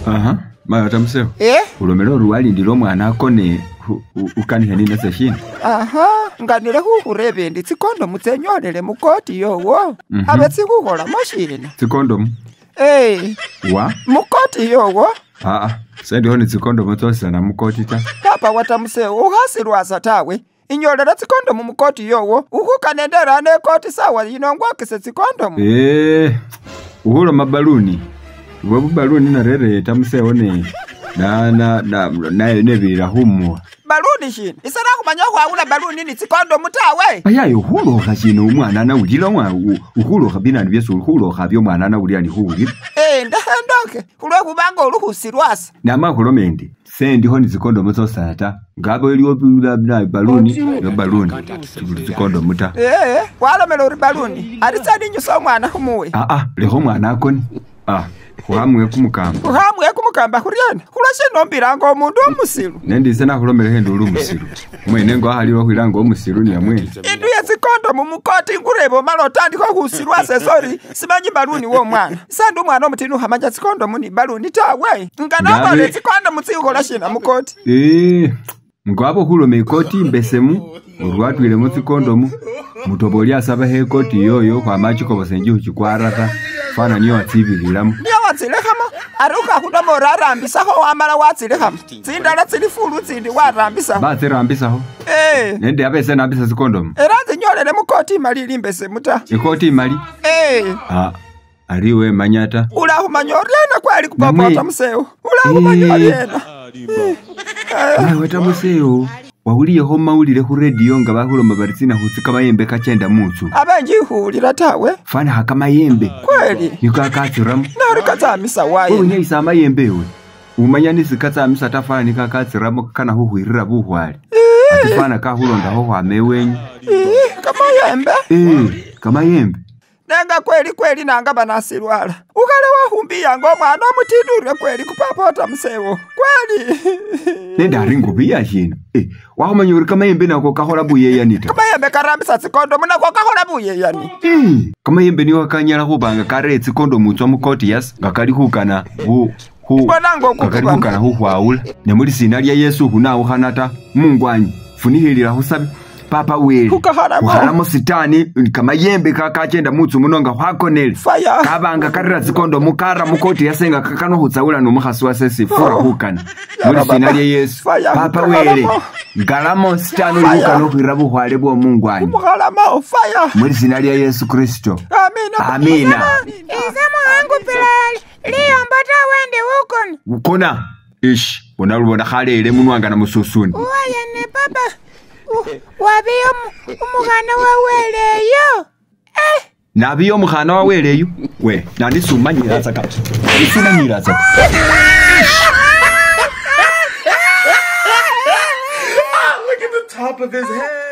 Aha, mayo tamusewo. Eh? Ulomele uri walindile omwana akone ukanikhe ninase shina? Aha, nganile khukhureba endi tsikondomu tsenyolele mukoti yowo. Abe tsikhukholamo shina? Tsikondomu? Eh. Wa? Mukoti yowo. Aa, sendikho ni tsikondomu tsositsana mukoti ta. Papa watamusewo ukhasilwasa tawe. Inyolela tsikondomu mukoti yowo. Ukhukane nderane ekoti sawa yino ngwakise tsikondomu. Eh, ukhuloma baluni. Bwe bubaluni narere tamusewo ne na na na nebila khumuwa. Baluni shina? Ise nakhumanya khwawula baluni ni tsikondomu tawe. Ayayo khulokha shina omwana nawulila ukhulokha binanu byesi khulokha byomwana nawulila ni khuwulila. Eh, ndakhendokhe khulwekhubanga uli khusilwasa. Nama khuloma endi sendikho ni tsikondomu tsosana ta. Ngabo iliwo baluni yo baluni tsikondomu ta. Eh, walomela uri baluni. Ari tsaninyusa omwana khumuwe. Aa, lekha omwana akone. Ah. Khuhamwe kumukamba. Khuhamwe kumukamba khuryena? Khulwashe nombilanga omundu omusilu. Nendise nakhulomelekho endi uli umusilu. Mwene ngo akhaliwa khwilanga omusilu niya mwene. Indu ye tsikondomu mukoti ngureba omala otandikha khusilwasa sori simanyi baluni womwana. Sandi umwana omutini ukhamanya tsikondomu ni baluni tawe. Nga nobole tsikondomu tsikhola shina mukoti. Eh, ngwabo khuloma ikoti imbesemu urwatwilemo tsikondomu. Mutoboli asabakho ekoti yoyo khwama chikobosa enji khuchikwara ta. Fana niyo watsibililamo. Niyo watsilekhamo ari ukhakhuloma ori arambisakho wamala watsilekhamo. Tsindala tsili fulu tsindi warambisakho. Batsirambisakho. Eh. Nende abe ese nambisa tsikondomu. Era nzinyolele mukoti imali ili imbesemu ta. Ikoti imali? Eh. Ah, ari we manya ta. Ulakhumanya oryena kwali kupapota musewo. Ulakhumanya oryena. Nawe tamusewo. Wawuliyekho mawulile khu radio nga bakhuloma bari tsina khutsi kamayembe kachenda mutsu. Abe nkhuwulila tawe. Fana kamayembe. Kweli. Niko akatsiramo. Nari katsamisa waye. Unyayisa amayembe ewe. Umanya nisi katsamisa ta fana niko akatsiramo kana khukhwirira bukhwale. Ati fana kakhulondakho khwama ewenyu. Kamayembe? Kamayembe. Nenga kweli kweli nanga banasilwala. Ukhale wakhumbiyanga omwana omutindi urye kweli kupapota musewo. Kweli. Nende ari ngubiya shina. Wakhumanya uri kamayembe nako kakhola buyeyani ta. Kamayembe karambisa tsikondomu nako kakhola buyeyani. Kamayembe niwo kanyala khubanga karere tsikondomu tswa mukoti yasi nga kali khukana kakali khukana khukhwawula. Ne muli sina lya Yesu khunawukhana ta. Mungwanyi funikhilila khusabe. Papa wele khukhalamo sitani kamayembe kakachenda mutsu muno nga khwakonele kabanga karira tsikondomu kara mukoti yasenga kakano khutsawula nomukhasi wase sifura khukana muli sina lya Yesu. Papa wele ngalamo sitani uli khukana khukhwira bukhwale bwomungwanyi muli sina lya Yesu Kristo. Amina. Amina. Ise mukhangupila liyombo tawe ndi ukona. Ukona ish bona lubona khalele munwanga na mususuni. Uwayene papa. Wabiyo umukhana waweleyo. Nabiyo umukhana waweleyo. We, nandi sumanyira tsaka. Sumanyira tsaka. Look at the top of his head.